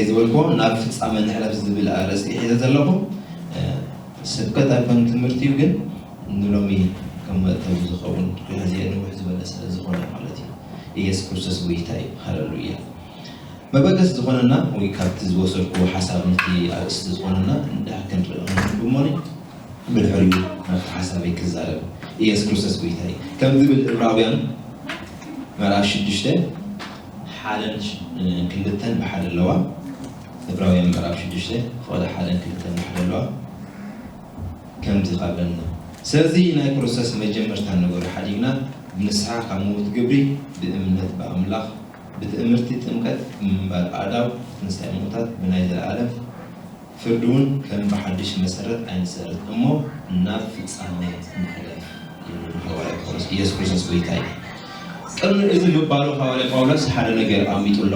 ዝበልኩዎ ናብ ፍጻመ ንሕለፍ ዝብል ኣርእስቲ ሒዘ ዘለኹ። ስብከት ኣይኮን ትምህርቲ እዩ፣ ግን ንሎሚ ከም መእተዊ ዝኸውን ክሕዝየ ንውሕ ዝበለ ስለ ዝኾነ ማለት እዩ። ኢየሱስ ክርስቶስ ጎይታ እዩ። ሃለሉያ። መበገስ ዝኾነና ወይ ካብቲ ዝወሰድኩዎ ሓሳብ ነቲ ኣርእስቲ ዝኾነና እንዳ ክንርኢ ክንብል እሞኒ ብድሕሪኡ ናብቲ ሓሳበይ ክዛረብ። ኢየሱስ ክርስቶስ ጎይታ እዩ። ከም ዝብል ዕብራውያን ምዕራፍ ሽዱሽተ ሓደን ሽ- ክልተን ብሓደ ኣለዋ። ዕብራውያን ምዕራፍ ሽዱሽተ ፍቕዲ ሓደን ክልተን ብሓደ ኣለዋ። ከምዚ ካብለና ስለዚ ናይ ክርስቶስ መጀመርታ ነገሩ ሓዲግና ብንስሓ ካብ ምውት ግብሪ ብእምነት ብኣምላኽ ብትእምርቲ ጥምቀት ብምንባር ኣዳው ትንሳኤ ምውታት ብናይ ዘለኣለም ፍርዲ እውን ከም ብሓድሽ መሰረት ኣይንሰርት እሞ ናብ ፍጻመ ንሕለፍ ይብል ሃዋርያ ጳውሎስ። ኢየሱስ ክርስቶስ ጎይታ እዩ። ቅድሚ እዚ ምባሉ ሃዋርያ ጳውሎስ ሓደ ነገር ኣሚጡ ኣሎ።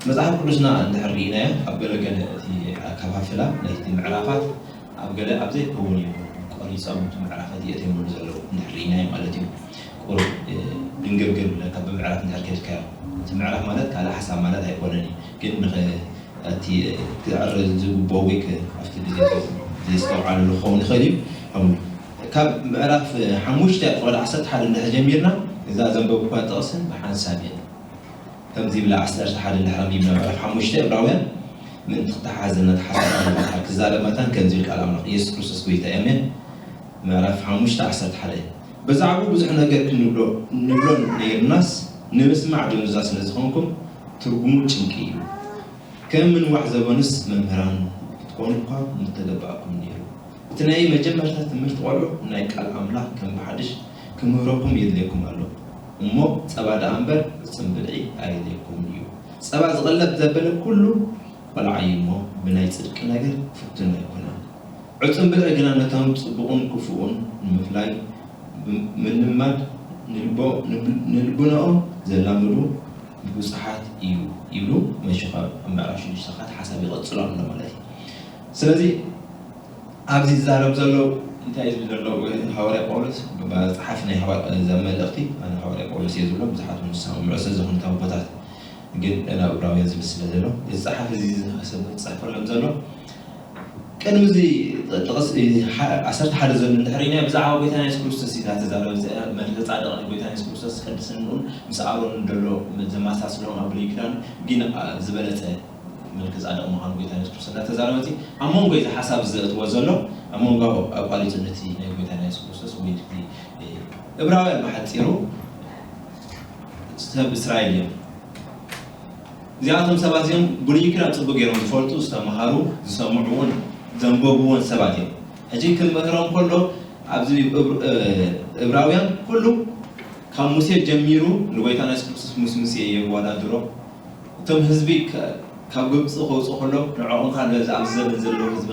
መጽሓፍ ቅዱስና እንድሕር ርኢናዮ ኣብ ገለገለ እቲ ኣከፋፍላ ናይቲ ምዕራፋት ኣብ ገለ ኣብ ዘይከውን እዩ ቆሪጾም እቲ ምዕራፋት የእትዮምሉ ዘለዉ እንድሕር ርኢናዮ ማለት እዩ። ቁሩብ ድንግርግር ብለካ ብምዕራፍ እንድሕር ከድካዮ እቲ ምዕራፍ ማለት ካልእ ሓሳብ ማለት ኣይኮነን እዩ ግን እቲ ክዕረ ዝግብኦ ወይ ኣብቲ ግዜ ዘይስተውዓሉ ክኸውን ይኽእል እዩ። ካብ ምዕራፍ ሓሙሽተ ወደ ዓሰርተ ሓደ እንድሕር ጀሚርና እዛ ዘንበብኳ ጥቕስን ብሓንሳብ እየን ከምዚ ይብላ ዓሰርተ ሓደ እንድሕር ኣንቢብና ምዕራፍ ሓሙሽተ ዕብራውያን ምእንቲ ክተሓዘ ነቲ ሓሳብ ኣምላኽ ክዛረብ መታን ከምዚ ኢሉ ቃል ኣምላኽ ኢየሱስ ክርስቶስ ጎይታ ኣሜን። ምዕራፍ ሓሙሽተ ዓሰርተ ሓደ ብዛዕባኡ ብዙሕ ነገር ክንብሎ ንብሎ ነይርናስ ንምስማዕ ድንዙዛት ስለ ዝኾንኩም ትርጉሙ ጭንቂ እዩ። ከም ምንዋሕ ዘበኑስ መምህራን ክትኮኑ እኳ ምተገባእኩም ነይሩ። እቲ ናይ መጀመርታ ትምህርቲ ቆልዑ ናይ ቃል ኣምላኽ ከም ብሓድሽ ክምህረኩም የድልየኩም ኣሎ እሞ ጸባ ደኣ እምበር ዕጽም ብልዒ ኣየድልየኩምን እዩ። ጸባ ዝቕለብ ዘበለ ኩሉ ቆልዓ እዩ እሞ ብናይ ጽድቂ ነገር ፍቱን ኣይኮነን። ዕጹም ብልዒ ግና ነቶም ጽቡቕን ክፉኡን ንምፍላይ ምልማድ ንልቦ- ንልቡናኦም ዘላምዱ ብጹሓት እዩ ይብሉ መሽኻ ኣብ ምዕራፍ ሽዱሽተ ኻት ሓሳብ ይቐጽሉ ኣሎ ማለት እዩ። ስለዚ ኣብዚ ዝዛረብ ዘሎ እንታይ እዩ ዝብል ዘሎ ሃዋርያ ጳውሎስ ጸሓፊ ናይ መልእኽቲ ኣነ ሃዋርያ ጳውሎስ እየ ዝብሎ ብዙሓት ንስማምዑ ስለ ዝኾኑ ካብ ቦታት ግን ናብ ዕብራውያን ዝብል ስለ ዘሎ እዚ ጸሓፊ እዚ ዝጽሕፈሎም ዘሎ ቅድሚ እዚ ጥቕስ ዓሰርተ ሓደ ዘሎ እንድሕር ኢና ብዛዕባ ጎይታና የሱስ ክርስቶስ ኢና ተዛረብ መልከ ጻድቕ ንጎይታና የሱስ ክርስቶስ ቅድስንኡን ምስ ኣሮን ዘሎ ዘመሳስሎም ኣብ ብሉይ ኪዳን ግን ዝበለጸ መልከ ጻድቕ ምዃኑ ጎይታና የሱስ ክርስቶስ እናተዛረበ እቲ ኣብ መንጎ እዚ ሓሳብ ዘእትዎ ዘሎ ኣብ መንጎ ኣቋሪጹ ነቲ ናይ ጎይታና የሱስ ክርስቶስ ወይ ዕብራውያን ብሓጺሩ ሰብ እስራኤል እዮም። እዚኣቶም ሰባት እዚኦም ብሉይ ኪዳን ጽቡቅ ገይሮም ዝፈልጡ ዝተምሃሩ ዝሰምዑ እውን ዘንበቡ እውን ሰባት እዮም። ሕጂ ክምህሮም ከሎ ኣብዚ ዕብራውያን ኩሉ ካብ ሙሴ ጀሚሩ ንጎይታና የሱስ ክርስቶስ ምስ ሙሴ የዋዳድሮ እቶም ህዝቢ ካብ ግብፂ ከውፅእ ከሎ ንዕኦም ካብ ኣብዚ ዘበን ዘለዉ ህዝቢ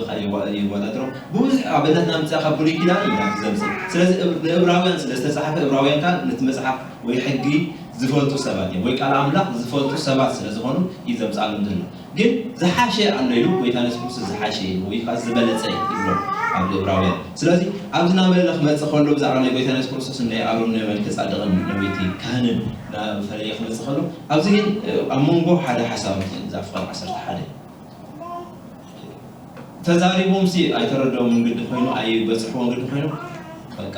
የዋዳድሮም ብዙሕ ኣብነትና ምፅኣ ካብ ብሉይ ኪዳን ኢና ዘምፅእ ስለዚ ንዕብራውያን ስለ ዝተፃሓፈ ዕብራውያን ከዓ ነቲ መፅሓፍ ወይ ሕጊ ዝፈልጡ ሰባት እዮም ወይ ቃል ኣምላኽ ዝፈልጡ ሰባት ስለ ዝኾኑ እዩ ዘምፃሎም ዘሎ ግን ዝሓሸ ኣሎ ኢሉ ጎይታ የሱስ ክርስቶስ ዝሓሸ እዩ ወይ ከዓ ዝበለፀ ይብሎ ኣብ ዕብራውያን ስለዚ ኣብዚ ናበለ ክመፅእ ከሎ ብዛዕባ ናይ ጎይታ የሱስ ክርስቶስ ናይ ኣሮን ናይ መልከ ፃድቕን ነዊቲ ካህንን ናብ ፈለየ ክመፅእ ከሎ ኣብዚ ግን ኣብ መንጎ ሓደ ሓሳብ እዛ ፍቃድ ዓሰርተ ሓደ ተዛሪቦም ሲ ኣይተረደዎም እንግዲ ኮይኑ ኣይበፅሕዎ እንግዲ ኮይኑ በቃ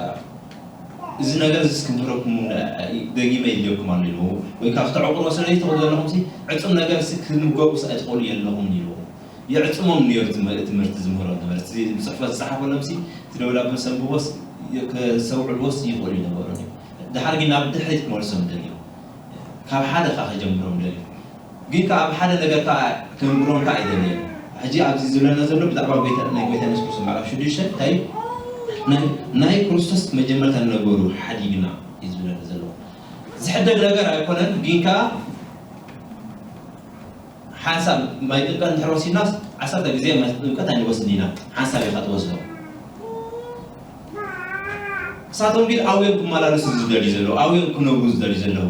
እዚ ነገር እዚ ክምህረኩም ደጊመ ይድልየኩም ኣሎ ኢልዎ ወይ ካብ ተዕቁሮ ስለ ይትኽእሉ ዘለኹም ሲ ዕፁም ነገር ሲ ክንገቡ ሲ ኣይትኽእሉ የለኹም ኢልዎ የዕፅሞም ነይሩ ትምህርቲ ዝምህሮ ነበረ ብፅሕፈት ዝፀሓፈሎም ሲ እቲ ደብዳበ ሰንብቦስ ከሰውዕልዎስ ይኽእሉ ይነበሩ ድሓር ግን ናብ ድሕሪት ክመልሶም ደልዮም ካብ ሓደ ከዓ ከጀምሮም ደልዮም ግን ከዓ ኣብ ሓደ ነገር ከዓ ክምግሮም ከዓ ኣይደለየን ሕጂ ኣብዚ ዝብለና ዘሎ ብዛዕባ ናይ ጎይታ የሱስ ክርስቶስ ምዕራፍ ሽዱሽተ እንታይ ናይ ክርስቶስ መጀመርታ ነገሩ ሓዲግና እዩ ዝብለና ዘሎ ዝሕደግ ነገር ኣይኮነን ግን ከዓ ሓንሳብ ማይ ጥምቀት እንድሕር ወሲድናስ ዓሰርተ ግዜ ማይ ጥምቀት ኣይንወስድን ኢና ሓንሳብ ኢኻ ትወስዶ እሳቶም ግን ኣብዮም ክመላለሱ ዝደልዩ ዘለዉ ኣብዮም ክነብሩ ዝደልዩ ዘለዉ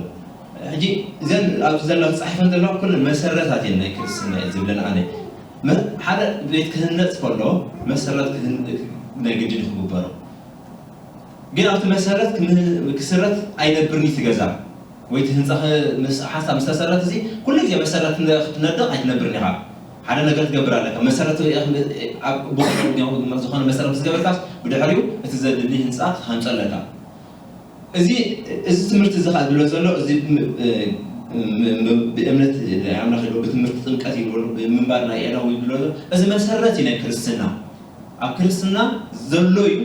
ሕጂ እዘን ኣብዚ ዘላ ተፃሒፈን ዘለዋ ኩለን መሰረታት እየን ናይ ክርስትና እየ ዝብለን ኣነ ሓደ ቤት ክህነፅ ከሎ መሰረት ናይ ግድን ክግበሮ ግን ኣብቲ መሰረት ክስረት ኣይነብርን እዩ ትገዛ ወይ እቲ ህንፃ ምስ ሓንሳብ ምስ ተሰረት እዚ ኩሉ ግዜ መሰረት ክትነድቕ ኣይትነብርን ኢኻ። ሓደ ነገር ትገብር ኣለካ። መሰረት ኣብ ዝኾነ መሰረት ምስ ገበርካስ ብድሕሪኡ እቲ ዘድሊ ህንፃ ክትሃንፆ ኣለካ። እዚ እዚ ትምህርቲ እዚ ኸዓ ዝብሎ ዘሎ እዚ ብእምነት ናይ ኣምላኽ ኢሉ ብትምህርቲ ጥምቀት ኢሉ ብምንባር ናይ ኤላዊ ዝብሎ ዘሎ እዚ መሰረት እዩ ናይ ክርስትና። ኣብ ክርስትና ዘሎ እዩ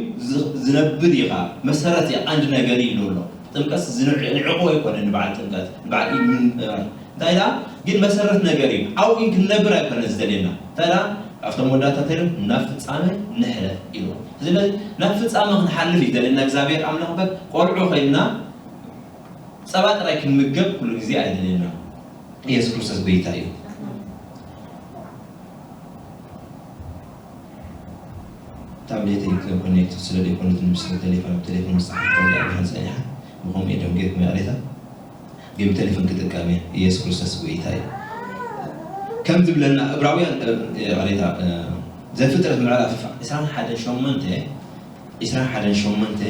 ዝነብር እዩ ኸዓ መሰረት እዩ ቀንዲ ነገር እዩ ዝብሎ። ጥምቀት ንዕቑ ኣይኮነ ንበዓል ጥምቀት ንበዓል ኢድ ምንባር እንታይ ደኣ ግን መሰረት ነገር እዩ። ኣብኡ ግን ክንነብር ኣይኮነ ዝደልየና እንታይ ደኣ ኣብቶም ወዳታት ተይሩ ናብ ፍጻመ ንሕለፍ ኢሉ። ስለዚ ናብ ፍጻመ ክንሓልፍ እዩ ደልየና እግዚኣብሔር ኣምላኽ በር ቆልዑ ኮይንና ጸባ ጥራይ ክንምገብ ኩሉ ግዜ ኣይደልየና። ኢየሱስ ክርስቶስ ጎይታ እዩ። ታብሌተይ ኮኔክት ስለ ዘይኮነት ምስ ቴሌፎን ቴሌፎን ዝፀሓፍ ኮንዲ ኣብሃን ፀኒሓ ብኸምኡ እዮም ጌርኩም ይቕሬታ። ግን ብቴሌፎን ክጥቀም እየ። ኢየሱስ ክርስቶስ ጎይታ እዩ። ከም ዝብለና እብራውያን ይቕሬታ ዘፍጥረት ምዕራፍ ዕስራን ሓደን ሸሞንተ ዕስራን ሓደን ሸሞንተ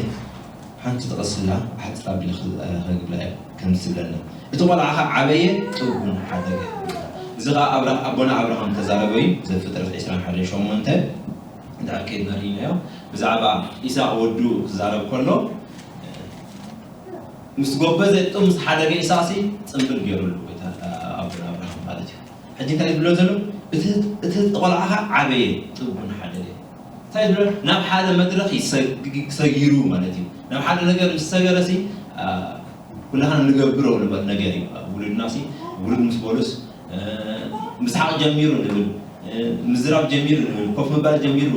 ሓንቲ ጥቕስላ ሓፂር ኣቢለ ክግብላ እየ ከም ዝብለና እቲ ቆልዓ ከዓ ዓበየ ጥቡን ሓደገ። እዚ ከዓ ኣቦና ኣብርሃም ተዛረበ እዩ። ዘፍጥረት ዕስራን ሓደን ሸሞንተ እንድሕር ከይድ መሪእናዮ ብዛዕባ ኢሳቅ ወዱ ክዛረብ ከሎ ምስ ጎበዘ ጥም ምስ ሓደገ ኢሳቅሲ ፅምብል ገይሩሉ ኣቦና ኣብርሃም ማለት እዩ። ሕጂ እንታይ ዝብሎ ዘሎ እቲ ቆልዓ ከዓ ዓበየ ጥቡን ሓደገ እንታይ ዝብሎ ናብ ሓደ መድረክ ሰጊሩ ማለት እዩ። ናብ ሓደ ነገር ምስ ሰገረሲ ኩላህና ንገብሮ ንበት ነገር እዩ። ውሉድናሲ ውሉድ ምስ በሉስ ምስሓቕ ጀሚሩ ንብል ምዝራብ ጀሚሩ ንብል ኮፍ ምባል ጀሚሩ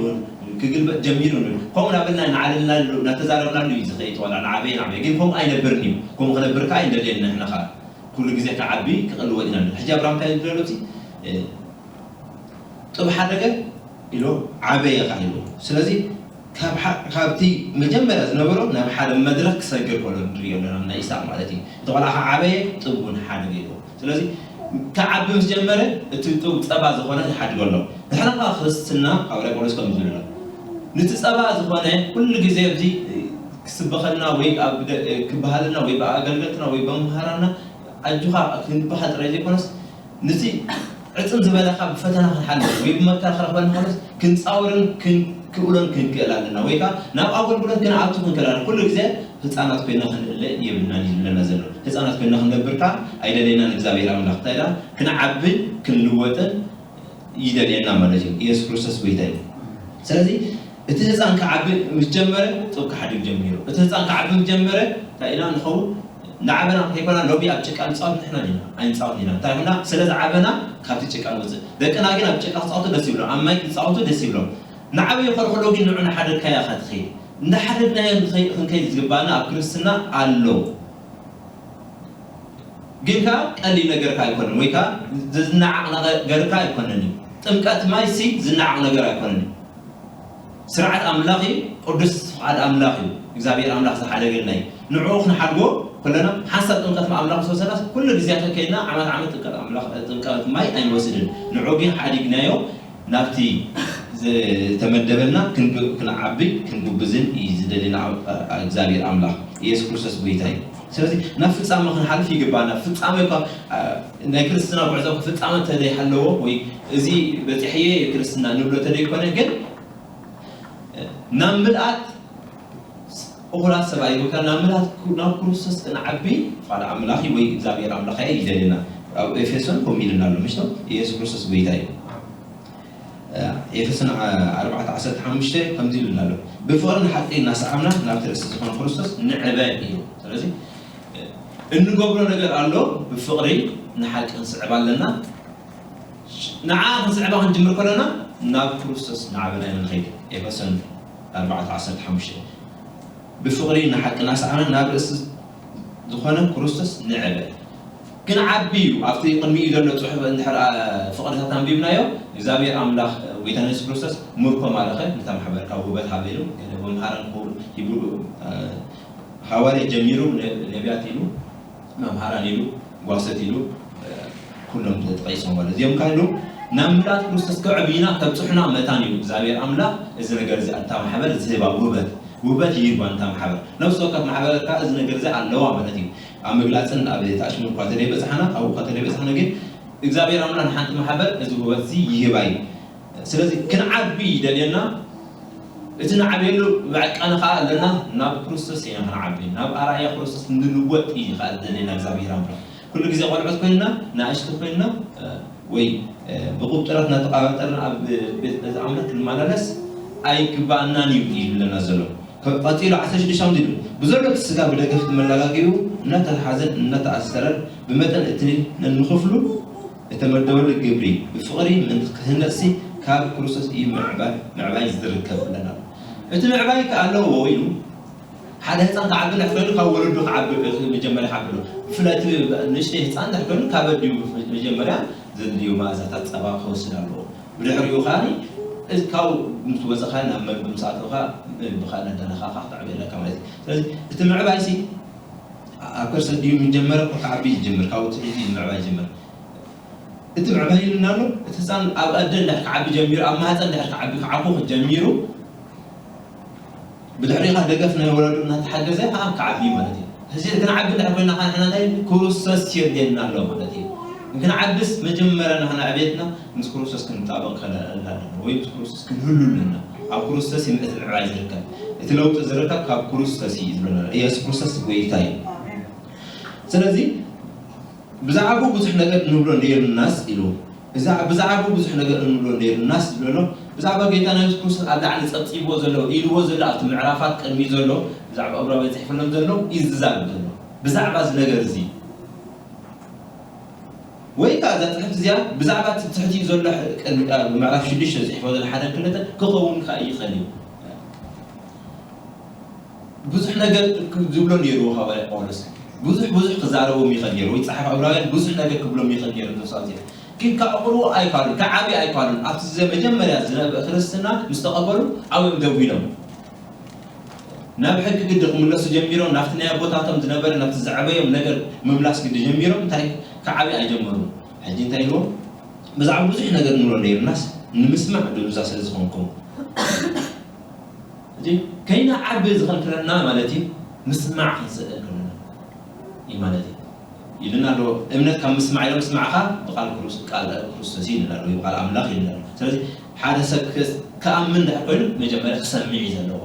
ክግልበጥ ጀሚሩ ንብል ከምኡ ናበልና ንዓለልናሉ ናተዛረብናሉ እዩ ዝኸይድ ዋላ ንዓበየ ናበየ ግን ከምኡ ኣይነብርን እዩ። ከምኡ ክነብር ከዓ ኣይንደልየን ንሕና ከዓ ኩሉ ግዜ ክዓቢ ክቕልወጥ ኢና ንብል። ሕጂ ኣብርሃም እንታይ ዝብለሉ እቲ ጥብ ሓደገ ኢሎ ዓበየ ከዓ ኢሎ ስለዚ ካብቲ መጀመርያ ዝነበሮ ናብ ሓደ መድረክ ክሰግር ከሎ ንሪኦ ኣለና ናይ ኢሳቅ ማለት እዩ። እቲ ቆልዓ ከዓ ዓበየ ጥብ እውን ሓደገ ኢሎ ስለዚ ክዓቢ ምስ ጀመረ እቲ ጥብ ፀባ ዝኾነ ይሓድጎ ኣሎ። ንሕና ከዓ ክርስትና ኣብ ሬቆሎስ ከም ዝብለና ንቲ ጸባ ዝኾነ ኩሉ ግዜ ኣብዚ ክስበኸልና ወይ ክበሃለልና ወይ ብኣገልገልትና ወይ ብመምሃራንና ኣጆኻ ክንበሃል ጥራይ ዘይኮነስ ንቲ ዕፅም ዝበለኻ ብፈተና ክንሓልፍ ወይ ብመከራ ክረኽበና ከሎስ ክንፃወርን ክእሎን ክንክእል ኣለና ወይ ከዓ ናብ ኣገልግሎት ክንኣቱ ክንክእል ኣለና። ኩሉ ግዜ ህፃናት ኮይና ክንእለ የብልናን እዩ ዝብለና ዘሎ። ህፃናት ኮይና ክንነብር ከዓ ኣይደለየናን እግዚኣብሔር ኣምላኽ እንታይ ኢላ ክንዓብን ክንልወጥን ይደልየና ማለት እዩ። ኢየሱስ ክርስቶስ ጎይታ እዩ። ስለዚ እቲ ህፃን ክዓቢ ምስ ጀመረ ጡብ ክሓድግ ጀሚሩ። እቲ ህፃን ክዓቢ ምስ ጀመረ እንታይ ኢና ንኸውን? ንዓበና ከይኮና ሎሚ ኣብ ጭቃ ንፃወት ንሕና ኢና ኣይንፃወት ኢና። እንታይ ይኹና ስለ ዝዓበና ካብቲ ጭቃ ንወፅእ። ደቅና ግን ኣብ ጭቃ ክፃወቱ ደስ ይብሎም፣ ኣብ ማይ ክፃወቱ ደስ ይብሎም። ንዓበዩ ከልከሎ ግን ንዑ ንሓደግካያ ከትኸይድ እንዳሓደግናዮ ክንከይድ ዝግባና ኣብ ክርስትና ኣሎ። ግን ከዓ ቀሊል ነገር ከዓ ኣይኮነን ወይ ከዓ ዝናዓቕ ነገርካ ኣይኮነን እዩ። ጥምቀት ማይ ሲ ዝናዓቕ ነገር ኣይኮነን እዩ። ስርዓት ኣምላኽ እዩ፣ ቅዱስ ፍቓድ ኣምላኽ እዩ። እግዚኣብሔር ኣምላኽ ዝሓደገልና እዩ። ንዕኡ ክንሓድጎ ከለና ሓንሳብ ጥምቀት ኣምላኽ ዝወሰዳስ ኩሉ ግዜያት ከይድና ዓመት ዓመት ጥምቀት ኣምላኽ ጥምቀት ማይ ኣይንወስድን። ንዕኡ ግን ሓዲግናዮ ናብቲ ዝተመደበልና ክንዓቢ ክንጉብዝን እዩ ዝደልና እግዚኣብሔር ኣምላኽ ኢየሱስ ክርስቶስ ጎይታ እዩ። ስለዚ ናብ ፍጻመ ክንሓልፍ ይግባና። ፍጻመ እኳ ናይ ክርስትና ጉዕዞ ፍጻመ ተዘይሃለዎ ወይ እዚ በፂሐየ ክርስትና ንብሎ ተዘይኮነ ግን ናብ ምልኣት እኹላት ሰብኣይ ይብልካ ናብ ምልኣት ናብ ክርስቶስ ክንዓቢ ቃል ኣምላኽ ወይ እግዚኣብሔር ኣምላኽ ይደልና። ኣብ ኤፌሶን ከምኡ ኢልና ኣሎ ምሽቶ ኢየሱስ ክርስቶስ ጎይታ እዩ። ኤፌሶን ኣርባዕተ ዓሰርተ ሓሙሽተ ከምዚ ይብልና ኣሎ ብፍቕሪ ንሓቂ እናሰዓብና ናብቲ ርእሲ ዝኾነ ክርስቶስ ንዕበ እዩ። ስለዚ እንገብሮ ነገር ኣሎ ብፍቕሪ ንሓቂ ክንስዕብ ኣለና። ንዓ ክንስዕባ ክንጅምር ከለና ናብ ክርስቶስ እናዓበና ኢና ንኸይድ። ኤፌሶን ኣርባዕተ ዓሰርተ ሓሙሽተ ብፍቕሪ ንሓቂ እናሰዓብና ናብ ርእሲ ዝኾነ ክርስቶስ ንዕበ። ግን ዓቢ እዩ ኣብቲ ቅድሚኡ ዘሎ ፅሑፍ እንድሕር ፍቕርታት ኣንቢብናዮ እግዚኣብሔር ኣምላኽ ጎይታ የሱስ ክርስቶስ ምርኮ ማረኸ ነታ ማሕበር ካብ ውበት ሃበ ኢሉ ገለ መምሃራን ክኸውን ሂቡ ሃዋርያ ጀሚሩ ነቢያት ኢሉ መምሃራን ኢሉ ጓሰት ኢሉ ኩሎም ተጠቂሶም ማለት እዚኦም ካሉ ናብ ምልኣት ክርስቶስ ከዕብይና ከብፅሑና መታን እዩ እግዚኣብሔር ኣምላኽ እዚ ነገር እዚ ኣታ ማሕበር ዝህባ ውበት ውበት ይህባ። እንታ ማሕበር፣ ነፍሲ ወከፍ ማሕበር ከኣ እዚ ነገር እዚ ኣለዋ ማለት እዩ። ኣብ ምግላጽን ኣብ ተኣሽሙን እኳ ተደይበጽሓና፣ ኣብኡ እኳ ተደይበጽሓና፣ ግን እግዚኣብሔር ኣምላኽ ንሓንቲ ማሕበር እዚ ውበት እዚ ይህባ እዩ። ስለዚ ክንዓቢ ይደልየና። እቲ ንዓብየሉ መዕቀኒ ከኣ ኣለና። ናብ ክርስቶስ ኢና ክንዓቢ፣ ናብ ኣርኣያ ክርስቶስ ክንልወጥ እዩ ከኣ ዝደልየና እግዚኣብሔር ኣምላኽ። ኩሉ ግዜ ቆልዑት ኮይንና፣ ንኣሽቱ ኮይንና፣ እ፣ ወይ፣ እ፣ ብቁብጥራት እናተቋባጠርና ኣብ ቤት ገዛ ኣምላኽ ክንመላለስ ኣይግባኣናን እዩ ይብለና ዘሎ። ከ-፣ ቀጺሉ ዓሰርተ ሽዱሽተ ከምዚ ይብል፣ ብዘሎ እቲ ስጋ ብደገፍቲ መላጋጊኡ እናተታሓዘን እናተኣሰረን ብመጠን እቲ ነንክፍሉ እተመደበሉ ግብሪ ብፍቕሪ ምእንቲ ክህነጽሲ ካብ ክርስቶስ እዩ ምዕባይ፣ ምዕባይ ዝርከብ ኣለና። እቲ ምዕባይ ከኣ ኣለዎ ኢሉ ሓደ ህፃን ክዓቢ እንድሕር ኮይኑ ካብ ወለዱ ክዓቢ መጀመርያ ክዓቢ ኣለዎ። ብፍላይ እቲ ንእሽተይ ህፃን እንድሕር ኮይኑ ካብ ኣዲኡ መጀመርያ ዘድልዩ መኣዛታት ፀባ ክወስድ ኣለዎ። ብድሕሪኡ ከዓ ካብ ምስ ወፀኻ ናብ መግቢ ምስ ኣተኻ ብኻልእ ኣደላኻ ከዓ ክትዕቢ ኣለካ ማለት እዩ። ስለዚ እቲ ምዕባይ ሲ ኣብ ከርሰ ኣዲኡ ምጀመረ ክዓቢ ይጅምር፣ ካብኡ ትሕቲ ምዕባይ ይጅምር። እቲ ምዕባይ ኢልና ኣሎ፣ እቲ ህፃን ኣብ ኣደ እንድሕር ክዓቢ ጀሚሩ፣ ኣብ ማህፀን እንድሕር ክዓቢ ክዓኹ ጀሚሩ፣ ብድሕሪኻ ደገፍ ናይ ወለዱ እናተሓገዘ ከዓ ክዓቢ ማለት እዩ። ሕዚ ክንዓቢ እንድሕር ኮይና ከዓ ንሕና እንታይ ክርስቶስ የድልየና ኣሎ ማለት እዩ። ክንዓብስ መጀመርያ ንሕና ዕቤትና ምስ ክርስቶስ ክንጣበቕ ከለና ወይ ምስ ክርስቶስ ክንህሉ ኣለና። ኣብ ክርስቶስ እዩ እቲ ምዕባይ ዝርከብ፣ እቲ ለውጢ ዝርከብ ካብ ክርስቶስ እዩ ዝብለና ኢየሱስ ክርስቶስ ጎይታ እዩ። ስለዚ ብዛዕባኡ ብዙሕ ነገር እንብሎ ነይሩናስ ኢሉ። እዛ ብዛዕባኡ ብዙሕ ነገር እንብሎ ነይሩናስ ዝብሎ፣ ብዛዕባ ጌታና የሱስ ክርስቶስ ኣብ ላዕሊ ጸብጺብዎ ዘሎ፣ ኢልዎ ዘሎ፣ ኣብቲ ምዕራፋት ቅድሚኡ ዘሎ፣ ብዛዕባ ዕብራውያን ጽሒፍሎም ዘሎ እዩ ዝዛረብ ዘሎ። ብዛዕባ እዚ ነገር እዚ። ወይ ከኣ እዛ ጽሕፍቲ እዚኣ ብዛዕባ እቲ ትሕቲኡ ዘሎ ቅድሚ፣ ኣብ ምዕራፍ ሽዱሽተ ጽሒፎ ዘሎ ሓደ ክልተ ክኸውን ከኣ ይኽእል እዩ። ብዙሕ ነገር ዝብሎ ነይሩ ሃዋርያ ጳውሎስ። ብዙሕ፣ ብዙሕ ክዛረቦም ይኽእል ነይሩ፣ ወይ ጸሓፊ ዕብራውያን ብዙሕ ነገር ክብሎም ይኽእል ነይሩ፣ እዞም ሰባት እዚኦም። ግን ከዕቕብዎ ኣይከኣሉን፣ ክዓቢ ኣይከኣሉን። ኣብቲ ዘ-፣ መጀመርያ ዝነበ ክርስትና ምስ ተቐበሉ ኣብኦም ደው ኢሎም። ናብ ሕጊ ግዲ ክምለሱ ጀሚሮም፣ ናብቲ ናይ ኣቦታቶም ዝነበረ፣ ናብቲ ዘዕበዮም ነገር ምምላስ ግዲ ጀሚሮም፣ እንታይ ክዓቢ ኣይጀመሩን። ሕጂ እንታይ ኢልዎም? ብዛዕባ ብዙሕ ነገር ንብሎ ነይርናስ፣ ንምስማዕ ድሉዛ ስለ ዝኾንኩም። ሕጂ ከይንዓቢ ዝኸልክለና ማለት እዩ፣ ምስማዕ ክንስእን ከለና እዩ ማለት እዩ። ኢልና ኣሎ፣ እምነት ካብ ምስማዕ ኢሎም ምስማዕኻ ብቃል ክርስ-፣ ቃል ክርስቶስ እዩ ኢልና ኣሎ፣ ወይ ብቃል ኣምላኽ እዩ ኢልና ኣሎ። ስለዚ ሓደ ሰብ ክስ-፣ ክኣምን እንድሕር ኮይኑ መጀመርያ ክሰምዕ እዩ ዘለዎ።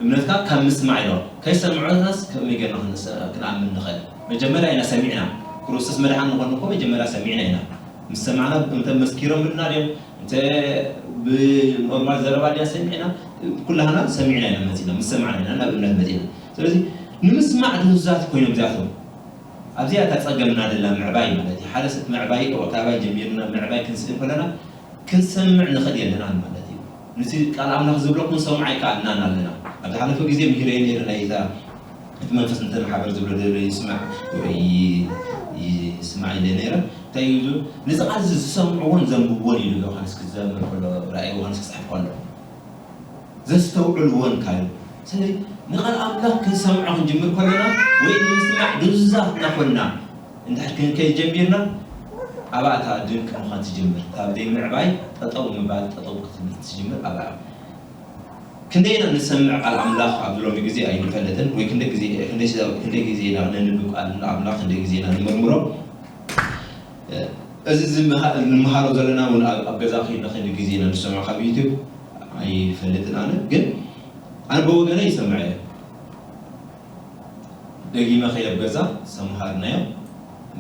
እምነትካ ካብ ምስማዕ ኢሎም ከይሰምዑናስ ከመይ ጌርና ክንስ-፣ ክንኣምን ንኽእል? መጀመርያ ኢና ሰሚዕና። ክርስቶስ መድሓኒ ንኾን እኮ መጀመርያ ሰሚዕና ኢና። ምስ ሰማዕና እንተ መስኪሮምልና ድዮም፣ እንተ ብኖርማል ዘረባ ድያ ሰሚዕና፣ ኩላህና ሰሚዕና ኢና መጺና፣ ምስ ሰማዕና ኢና ናብ እምነት መጺና። ስለዚ ንምስማዕ ድሁዛት ኮይኖም እዚኣቶም። ኣብዚኣ እታ ጸገምና ደላ ምዕባይ ማለት እዩ። ሓደ ሰብ ምዕባይ፣ ካባይ ጀሚርና ምዕባይ ክንስእን ከለና፣ ክንሰምዕ ንኽእል የለናን ማለት እዩ። ነቲ ቃል ኣምላኽ ዝብሎ ክንሰምዖ ኣይከኣልናን ኣለና። ኣብ ዝሓለፈ ግዜ ምሂረዮ ነይረ፣ ናይ እታ እቲ መንፈስ እንተ መሓበር ዝብሎ ደሎ ይስማዕ ወይ ይ-፣ ይስማዕ ኢለ ነይረ። እንታይ እዩ ዝብል? ነዚ ቃል እዚ ዝሰምዕዎን ዘንብብዎን ኢሉ ዮሃንስ ክዘምር ከሎ፣ ራእይ ዮሃንስ ክጽሕፍ ከሎ። ዘስተውዕልዎን ካዩ። ስለዚ ንቓል ኣምላኽ ክንሰምዖ ክንጅምር ከለና ወይ ንምስማዕ ድንዙዛት እናኾንና እንድሕር ክንከይድ ጀሚርና፣ ኣብኣ እታ ድንቂ ምዃን ትጅምር። ካብ ዘይምዕባይ ጠጠው ምባል፣ ጠጠው ክትብል ትጅምር ኣብኣ። ክንደይ ኢና ንሰምዕ ቃል ኣምላኽ ኣብዚ ሎሚ ግዜ ኣይንፈልጥን፣ ወይ ክንደይ ግዜ፣ ክንደይ ስ-፣ ክንደይ ግዜ ኢና ነንብብ ቃል ኣምላኽ፣ ክንደይ ግዜ ኢና ንመርምሮ። እዚ ዝምሃ-፣ ንምሃሮ ዘለና እውን ኣብ፣ ኣብ ገዛ ከይድና ክንዲ ግዜ ኢና ንሰምዖ፣ ካብ ዩቱብ ኣይፈልጥን ኣነ። ግን ኣነ ብወገነ ይሰምዐ እየ። ደጊመ ከይደ ኣብ ገዛ ዝተምሃርናዮ፣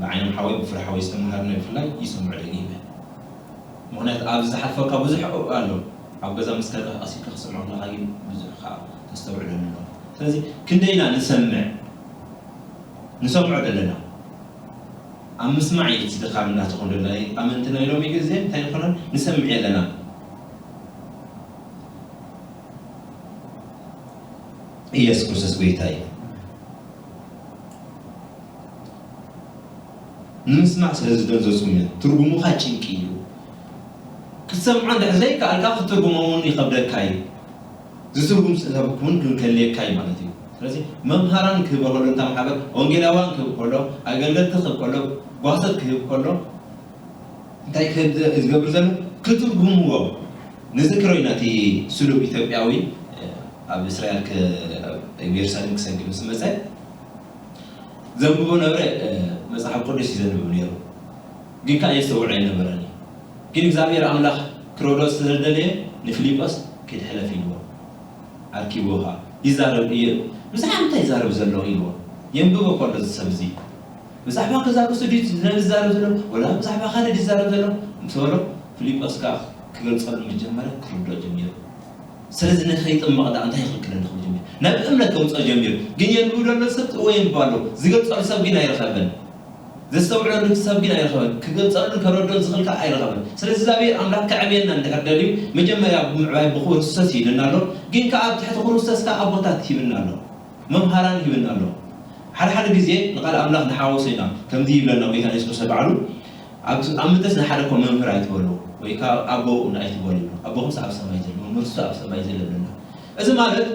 ብዓይኖም ሓወይ፣ ብፍረ ሓወይ ዝተምሃርናዮ ብፍላይ ይሰምዖ ደጊመ። ምኽንያቱ ኣብ ዝሓልፈካ ብዙሕ ኣሎ። ኣብ ገዛ ምስ ከለኻ ቀስ ኢልካ ክትሰምዖ ከለኻ ግን ብዙሕ ከዓ ተስተውዕለሉ ኣሎ። ስለዚ ክንደይ ኢና ንሰምዕ፣ ንሰምዖ ዘለና? ኣብ ምስማዕ እዩ እቲ ድኻምና ዝኸውን ዘሎ። ኣመንቲ ናይ ሎሚ ግዜ እንታይ ንኾነ ንሰምዕ የለና። ኢየሱስ ክርስቶስ ጎይታ እዩ። ንምስማዕ ስለ ዝደንዘዝኩም እዮም። ትርጉሙ ኸኣ ጭንቂ እዩ። ክትሰምዖ እንድሕር ዘይከኣልካ ክትትርጉሞ እውን ይኸብደካ እዩ። ዝትርጉም ሰብ እውን ክንከልየካ እዩ ማለት እዩ። ስለዚ መምሃራን ክህበ ከሎ፣ እንታ ማሕበር ወንጌላውያን ክህብ ከሎ፣ ኣገልገልቲ ክህብ ከሎ፣ ጓሶት ክህብ ከሎ፣ እንታይ ክህብ ዘ-፣ ዝገብር ዘሎ? ክትርጉምዎ። ንዝክሮ ኢና እቲ ስሉብ ኢትዮጵያዊ፣ እ፣ ኣብ እስራኤል ከ- ኣብ ኢየሩሳሌም ክሰግድ ምስ መጸ ዘንብቦ ነበረ። መጽሓፍ ቅዱስ ይዘንብብ ነይሩ፣ ግን ከዓ የስተውዕል ኣይነበረን እዩ። ግን እግዚኣብሔር ኣምላኽ ክረዶ ስለዝደለየ ንፊልጶስ ኪድ ሕለፍ ኢልዎ፣ ኣርኪብዎ ከዓ ይዛረብ እዩ። ብዛዕባ እንታይ ይዛረብ ዘሎ ኢልዎ። የንብቦ ከሎ እዚ ሰብ እዚ ብዛዕባ ከዛ ርእሱ ድዩ ዝዛረብ ዘሎ፣ ወላ ብዛዕባ ካልእ ድዩ ዝዛረብ ዘሎ ምስ በሎ፣ ፊልጶስ ከዓ ክገልጸሉ ምስ ጀመረ ክርድኦ ጀሚሩ። ስለዚ ንኸይጥመቕ ደኣ እንታይ ይኽልክለኒ ክብል ጀሚሩ። ናብ እምነት ከምጽኦ ጀሚሩ። ግን የንብብ ዘሎ ሰብ ጽዎ የንብብ ኣሎ። ዝገልጸሉ ሰብ ግን ኣይረኸበን። ዘስተውዕለሉ ሰብ ግን ኣይረኸበን። ክገልጸሉን ከረድኦን ዝኽእል ከኣ ኣይረኸበን። ስለዚ እግዚኣብሔር ኣምላኽ ከዕብየና እንድሕር ደልዩ መጀመርያ ብምዕባይ ብክርስቶስ እዩ ኢልና ኣሎ። ግን ከኣ ኣብ ትሕቲ ክርስቶስ ከኣ ኣቦታት ሂብና ኣሎ። መምሃራን ሂብና ኣሎ። ሓደ ሓደ ግዜ ንቓል ኣምላኽ ንሓወሶ ኢና። ከምዚ ይብለና ጎይታና የሱስ ክርስቶስ ባዕሉ፣ ኣብ ኣብ ምድርስ ንሓደ እኮ መምህር ኣይትበሉ ወይ ካብ ኣቦ ኣይትበሉ ይብሉ። ኣቦኹምስ ኣብ ሰማይ ዘሎ፣ መምህርስ ኣብ ሰማይ ዘሎ ይብለና። እዚ ማለት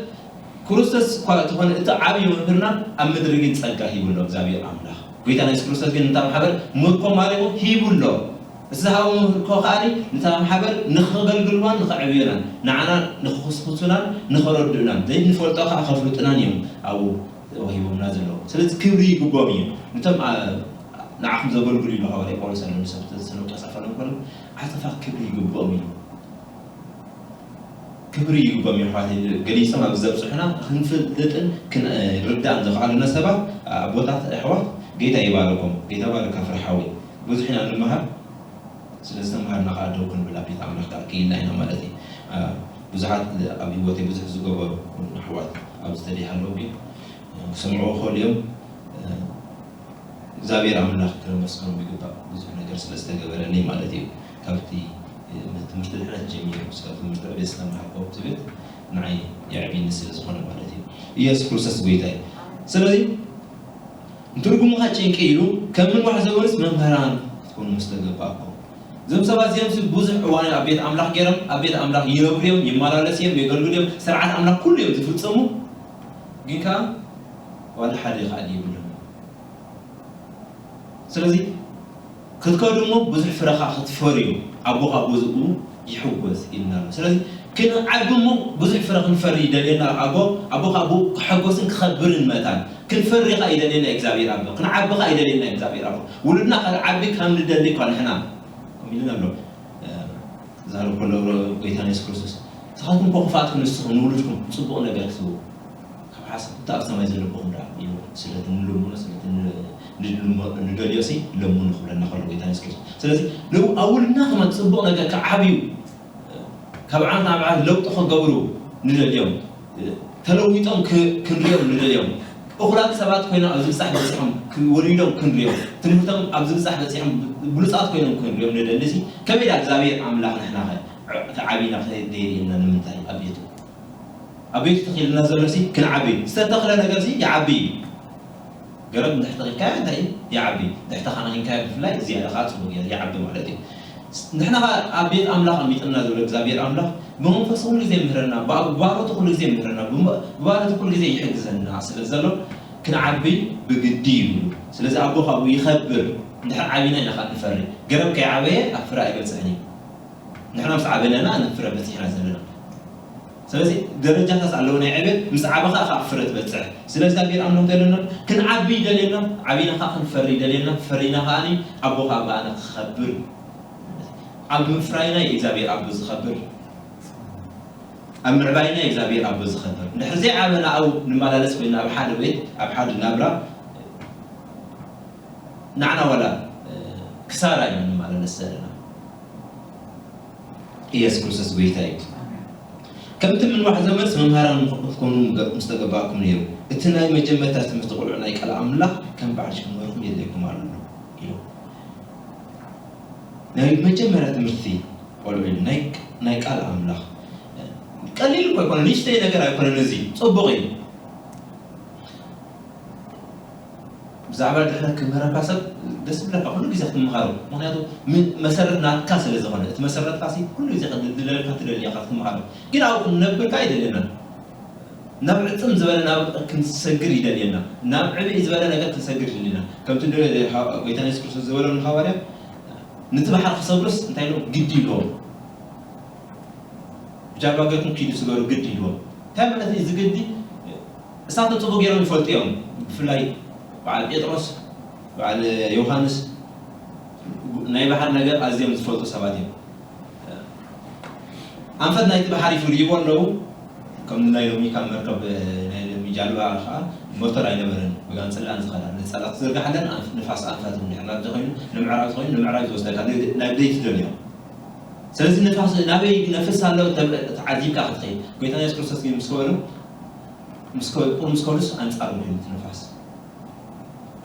ክርስቶስ እኳ እንተኾነ እቲ ዓብዪ መምህርና ኣብ ምድሪ ግን ጸጋ ሂቡ ኣሎ እግዚኣብሔር ኣምላኽ። ጎይታና የሱስ ክርስቶስ ግን ነታ ማሕበር ምርኮ ማሪኹ ሂቡ ኣሎ። እቲ ዝሃቦ ምርኮ ከኣ ነታ ማሕበር ንኸገልግልዋን ንኸዕብዩናን ንዓና ንኽኹስኩሱናን ንኸረድኡናን ዘይንፈልጦ ከኣ ከፍልጡናን እዮም ኣብኡ ተዋሂቦምና ዘለዉ። ስለዚ ክብሪ ይግብኦም እዩ። ነቶም ንዓኹም ዘገልግሉ ኢሉ ሃዋርያ ጳውሎስ ኣሎ ንሰብ ተሰሎንቄ ጻፈሎም ከሎ ዓጸፋ ክብሪ ይግብኦም እዩ። ክብሪ ይግብኦም እዩ ኣሕዋተይ። ገሊሶም ኣብ ዘብጽሑና ክንፍልጥን ክንርዳእን ዘኽኣሉና ሰባት ኣቦታት ኣሕዋት ጌታ ይባርኮም። ጌታ ባርካ ፍረ ሓወይ። ብዙሕ ኢና ንምሃር። ስለ ዝተምሃርና ከዓ ደው ክንብል ኣብ ቤት ኣምላኽ ከዓ ክኢልና ኢና ማለት እዩ። ብዙሓት ኣብ ህይወተይ ብዙሕ ዝገበሩ ኣሕዋት ኣብ ስተዲ ኣለዉ ግን ክሰምዕዎ ክኽእሉ እዮም። እግዚኣብሔር ኣምላኽ ክነመስግኖም ይግባእ ብዙሕ ነገር ስለ ዝተገበረለይ ማለት እዩ። ካብቲ ትምህርቲ ድሕነት ጀሚሩ ስለ ትምህርቲ ዕቤት ዝተምሃርኮ ትብል ንዓይ የዕብኒ ስለ ዝኾነ ማለት እዩ። ኢየሱስ ክርስቶስ ጎይታ እዩ። ስለዚ ንትርጉሙ ኸዓ ጭንቂ ኢሉ ከም ምንዋሕ ዘበኑስ መምህራን ክትኮኑ ምስተገባእኩም። እዞም ሰባት እዚኦም ብዙሕ እዋን ኣብ ቤት ኣምላኽ ገይሮም ኣብ ቤት ኣምላኽ ይነብሩ እዮም፣ ይመላለሱ እዮም፣ የገልግሉ እዮም፣ ስርዓት ኣምላኽ ኩሉ እዮም ዝፍጽሙ። ግን ከዓ ዋላ ሓደ ይኽኣል የብሎም። ስለዚ ክትከዱ እሞ ብዙሕ ፍረኻ ክትፈርዩ ኣቦኻ ብዙኡ ይሕጎስ ኢልና ኣሎ። ስለዚ ክንዓቢ እሞ ብዙሕ ፍረ ክንፈሪ ይደልየና ኣቦ ኣቦኻ ብኡ ክሐጎስን ክኸብርን መታን ክንፈሪ ኸዓ ይደልየና እግዚኣብሔር ኣቦ ክንዓቢ ኸዓ ይደልየና እግዚኣብሔር ኣቦ ውሉድና ክንዓቢ ከም ንደሊ እኳ ንሕና ከምኡ ኢልና ኣሎ። ዛረብ ከሎ ጎይታና የሱስ ክርስቶስ ንስኻትኩም እኮ ክፉኣት ክንስኹም ንውሉድኩም ፅቡቕ ነገር ክትህቡ ካብ ሓሳብ እቲ ኣብ ሰማይ ዘለቦኹም ደኣ እዩ። ስለቲ ንልምኖ ስለቲ ንደልዮ ሲ ለምኑ ክብለና ከሎ ጎይታ የሱስ ክርስቶስ ስለዚ ኣብ ውልና ከማን ፅቡቕ ነገር ክዓብዩ ካብ ዓመት ናብ ዓመት ለውጢ ክገብሩ ንደልዮም ተለዊጦም ክንሪኦም ንደልዮም እኹላት ሰባት ኮይኖም ኣብዚ ብፃሕ በፂሖም ወሊዶም ክንሪኦም ትምህርቶም ኣብዚ ብፃሕ በፂሖም ብሉፃት ኮይኖም ክንሪኦም ንደሊ ሲ ከመይ ዳ እግዚኣብሔር ኣምላኽ ንሕና ኸ እቲ ዓቢና ከይደይርየና ንምንታይ ኣብ ቤቱ ኣብ ቤቱ ተኺልና ዘሎ ሲ ክንዓቢ ዝተተኽለ ነገር ሲ ይዓቢ እዩ። ገረብ እንድሕር ተኺልካዮ እንታይ እዩ ይዓቢ። እንድሕር ተኻናኺንካዮ ብፍላይ ዝያዳ ከዓ ፅቡቅ እዩ ይዓቢ ማለት እዩ። ንሕና ከዓ ኣብ ቤት ኣምላኽ ኣሚጥና ዘሎ እግዚኣብሔር ኣምላኽ ብመንፈሱ ኩሉ ግዜ ምህረና ብባሮቱ ኩሉ ግዜ ምህረና ብባሮቱ ኩሉ ግዜ ይሕግዘና ስለ ዘሎ ክንዓቢ ብግዲ እዩ። ስለዚ ኣቦ ካብኡ ይኸብር። እንድሕር ዓቢና ኢና ከዓ ንፈሪ። ገረብ ከይዓበየ ኣብ ፍረ ኣይበፅሕን እዩ። ንሕና ምስ ዓበናና ነፍረ በፂሕና ዘለና ስለዚ ደረጃታት ኣለዎ ናይ ዕብየት ምስ ዓበኻ ካብ ፍረ ትበፅሕ ስለዚ ዳግር ኣምኖ ዘለና ክንዓቢ ይደልየና ዓቢና ከዓ ክንፈሪ ይደልየና ፈሪና ከዓ ኣቦኻ ኣባኣና ክኸብር ኣብ ምፍራይና እግዚኣብሔር ኣቦ ዝኸብር ኣብ ምዕባይና እግዚኣብሔር ኣቦ ዝኸብር እንድሕር ዘይዓበና ኣብ ንመላለስ ኮይና ኣብ ሓደ ቤት ኣብ ሓደ ናብራ ንዓና ዋላ ክሳራ ኢና ንመላለስ ዘለና ኢየሱስ ክርስቶስ ጎይታ እዩ። ከምቲ ምንዋሕ ዘመንስ መምሃራን ክትኮኑ ምስተገባእኩም ነይሩ። እቲ ናይ መጀመርታ ትምህርቲ ቁልዑ ናይ ቃል ኣምላኽ ከም በዓል ሽመርኩም የድልየኩም ኣሎ ኢሉ። ናይ መጀመርያ ትምህርቲ ቆልዑ ኢሉ ናይ ናይ ቃል ኣምላኽ ቀሊል እኮ ኣይኮነ ንእሽተይ ነገር ኣይኮነን። እዚ ፅቡቕ እዩ። ብዛዕባ ድሕነት ክምህረካ ሰብ ደስ ዝብለካ ኩሉ ግዜ ክትምሃሮ ምክንያቱ መሰረት ናትካ ስለ ዝኾነ እቲ መሰረትካ ሲ ኩሉ ግዜ ክድልድለልካ ትደሊ ኢኻ ክትምሃሮ ግን ኣብኡ ክንነብርካ ኣይደለናን ናብ ዕፅም ዝበለ ናብ ክንሰግር ይደልየና ናብ ዕብይ ዝበለ ነገር ክንሰግር ይደልየና ከምቲ ጎይታ የሱስ ክርስቶስ ዝበሎ ንሃዋርያ ንቲ ባሕሪ ክሰግሩስ እንታይ ኢሎም ግዲ ኢልዎም ብጃልባ ገርኩም ኪዱ ስገሩ ግዲ ኢልዎም እንታይ ማለት እዩ? እዚ ግዲ እሳቶም ጽቡቕ ገይሮም ይፈልጡ እዮም። ብፍላይ በዓል ጴጥሮስ፣ በዓል ዮሃንስ ናይ ባሕሪ ነገር ኣዝዮም ዝፈልጡ ሰባት እዮም። ኣንፈት ናይቲ ባሕሪ ይርእይዎ ኣለዉ። ከም ናይ ሎሚ ካብ መርከብ ናይ ሎሚ ጃልባ ከዓ ሞተር ኣይነበረን፣ ብጋንፅላን ዝኸዳ ነፃላ ትዘርግሓለን። ንፋስ ኣንፈት ንድሕር ናብ ኮይኑ ንምዕራብ ኮይኑ ንምዕራብ ዝወስደካ ናብ ደይ ትደልዮ። ስለዚ ንፋስ ናበይ ነፍስ ኣሎ ተዓዚብካ ክትኸይድ። ጎይታ የሱስ ክርስቶስ ግን ምስ በሎ ምስ ከ- ቁሩብ ምስ ከሉስ ኣንፃሩ ኮይኑ እቲ ንፋስ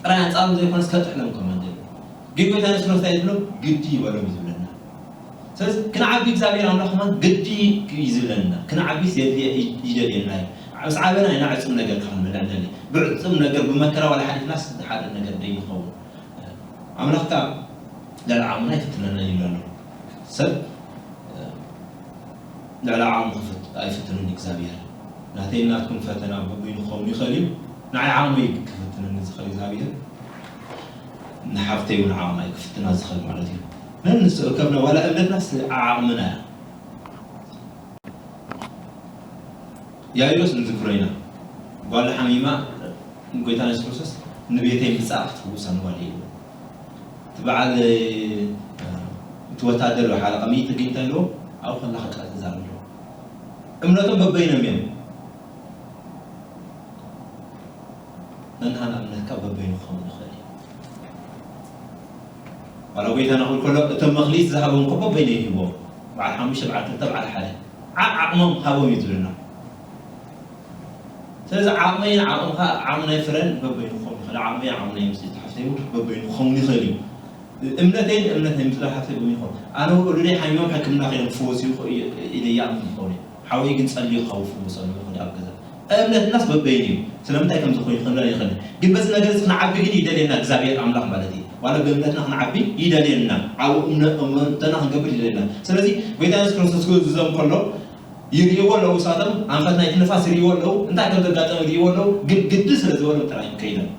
ጥራይ ኣንፃሩ ዘይኮነስ ከጥሕሎም ከማን ደልዩ። ግን ጎይታ የሱስ ክርስቶስ እንታይ ዝብሎ ግዲ ይበሎም እዩ ዝብለና። ስለዚ ክንዓቢ እግዚኣብሔር ኣምላኽ ከማን ግዲ እዩ ዝብለና። ክንዓቢ የድልየ- ይደልየና እዩ። ምስ ዓበና ኢና ዕፁም ነገር ክንምልዕ ደሊ። ብዕፁም ነገር ብመከራ ዋላ ሓሊፍናስ ሓደ ነገር ደይንኸውን። ኣምላኽካ ልዕሊ ዓቕምና ኣይፍትነና ይብሉ ኣለዉ። ሰብ ልዕሊ ዓቕሙ ክፍት- ኣይፍትንን እግዚኣብሔር። ናተይ ናትኩም ፈተና በበይኑ ክኸውን ይኽእል እዩ። ንዓይ ዓቕመይ ክፍትነኒ ዝኽእል እግዚኣብሔር ንሓፍተይ እውን ዓቕማ እዩ ክፍትና ዝኽእል ማለት እዩ። ነንስ እከብና ዋላ እምነትናስ ዓቕምና እያ። ያይሮስ ንዝክሮ ኢና። ጓል ሓሚማ ንጎይታ የሱስ ክርስቶስ ንቤተይ ምጻእ ክትፍውሰኒ ጓል ኢሉ። እቲ በዓል እቲ ወታደር ሓለቃ ሚእቲ ግንታ ኢልዎ ኣብኡ ከላ ክቃ ትዛረብ ኣለዎ። እምነቶም በበይኖም እዮም። ነንሃና እምነትካ በበይኑ ክኸውን ይኽእል እዩ። ዋላ ጎይታና ክብል ከሎ እቶም መኽሊት ዝሃቦም እኮ በበይኑ ይህቦም። በዓል ሓሙሽተ በዓል ክልተ በዓል ሓደ ዓቕሞም ሃቦም እዩ ዝብልና። ስለዚ ዓቕመይን ዓቕምኻ ዓቕሚ ናይ ፍረን በበይኑ ክኸውን ይኽእል። ዓቕመይ ዓቕሚ ናይ ምስቲ ሓፍተይ እውን በበይኑ ክኸውን ይኽእል እዩ። እምነተይን እምነት ናይ ምስቲ ሓፍተይ በበይኑ ይኸውን። ኣነ ወሉደይ ሓሚሞም ሕክምና ከይዶም ክፍወሱ ይኽእሉ ኢለ ይኣምን ይኸውን እየ። ሓወይ ግን ጸልዩ ክኸውን ፍወሰሉ ይኽእል ኣብ ገዛ። እምነትናስ በበይኑ እዩ። ስለምንታይ ከም ዝኾነ ክንብላ ይኽእል። ግን በዚ ነገር እዚ ክንዓቢ ግን ይደልየና እግዚኣብሔር ኣምላኽ ማለት እዩ። ዋላ ብእምነትና ክንዓቢ ይደልየና። ዓብ እምነትና ክንገብር ይደልየና። ስለዚ ጎይታ የሱስ ክርስቶስ ክእዝዞም ከሎ ይርእይዎ ኣለዉ። እሳቶም ኣንፈት ናይቲ ንፋስ ይርእይዎ ኣለዉ። እንታይ ከም ዘጋጠመ ይርእይዎ ኣለዉ። ግን ግዲ ስለ ዝበሎም ጥራይ ከይዶም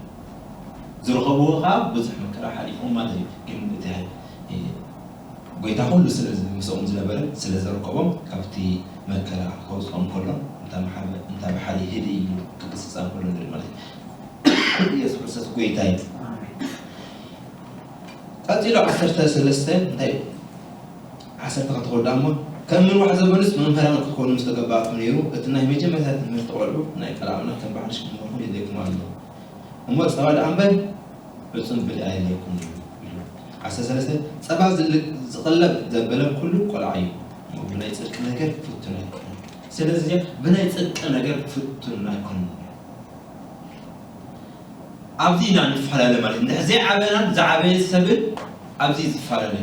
ዝረኸብዎ ከዓ ብዙሕ መከራ ሓሊፎም ማለት እዩ። ግን እቲ ጎይታ ኩሉ ስለ ምስኦም ዝነበረ ስለ ዘርከቦም ካብቲ መከራ ከውፅኦም ከሎ እንታ ብሓደ እንታ ብሓደ ይህድ እዩ ክቅስፃ ከሎ ንርኢ ማለት እዩ። ኢየሱስ ክርስቶስ ጎይታ እዩ። ቀፂሉ ዓሰርተ ሰለስተ እንታይ ዓሰርተ ክልተ ከወዳ እሞ ከም ምንዋሕ ዘበሉስ መምህራን ክትኮኑ ምስ ተገባእኩም ነይሩ። እቲ ናይ መጀመርታ ትምህርቲ ቆልዑ ናይ ቃል ኣምላኽ ከም ባሕልሽ ክትመርኹ የድልየኩም ኣሎ። እሞ ጸባ ደኣ እምበር ዕጹም ብልዒ ኣየድልየኩም እዩ ኢሉ። ዓሰርተ ሰለስተ ጸባ ዝል- ዝቕለብ ዘበለ ኩሉ ቆልዓ እዩ። እሞ ብናይ ጽድቂ ነገር ፍቱን ኣይኮነን። ስለዚ ብናይ ጽድቂ ነገር ፍቱን ኣይኮነን። ኣብዚ ኢና ንፈላለ ማለት እንድሕር ዘይዓበናን ዝዓበየ ሰብን ኣብዚ ዝፈላለ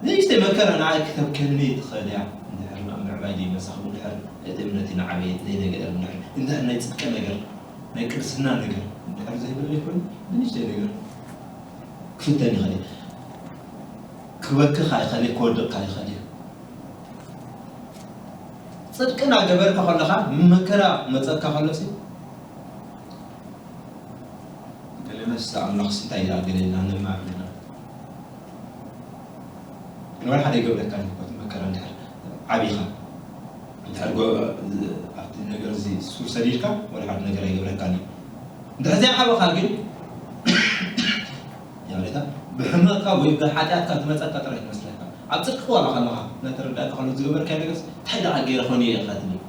ንእሽተይ መከራ ንዓይ ክተብከኒ ትኽእል እያ። እንድሕር ናብ ምዕባይ ዘይመሳኹ እንድሕር እቲ እምነት ንዓበየ ዘይነገር እንድሕር እንድሕር ናይ ጽድቂ ነገር ናይ ቅድስና ነገር እንድሕር ዘይብለይ ኮይኑ ንእሽተይ ነገር ክፍተን ይኽእል እየ። ክበክኻ ይኽእል እየ፣ ክወድቕካ ይኽእል እየ። ጽድቂ እናገበርካ ከለኻ መከራ መጸካ ከሎሲ ገለናስ ኣምላኽ እንታይ ይላል ገለና ንማርና ወላ ሓደ ይገብረካ እዩ። መከራ እንድሕር ዓቢኻ እንድሕር ጎ- ኣብቲ ነገር እዚ ሱር ሰዲድካ ወላ ሓደ ነገር ኣይገብረካን እዩ። እንድሕር ዘይዓበኻ ግን ያለታ ብሕመቕካ ወይ ብሓጢኣትካ ዝመፀካ ጥራይ ትመስለካ። ኣብ ፅድቂ ዋላ ከለኻ እናተረዳእካ ከሎ ዝገበርካዮ ነገርስ እንታይ ደኣ ገይረ ኾን እየ ኢኻ ትብል።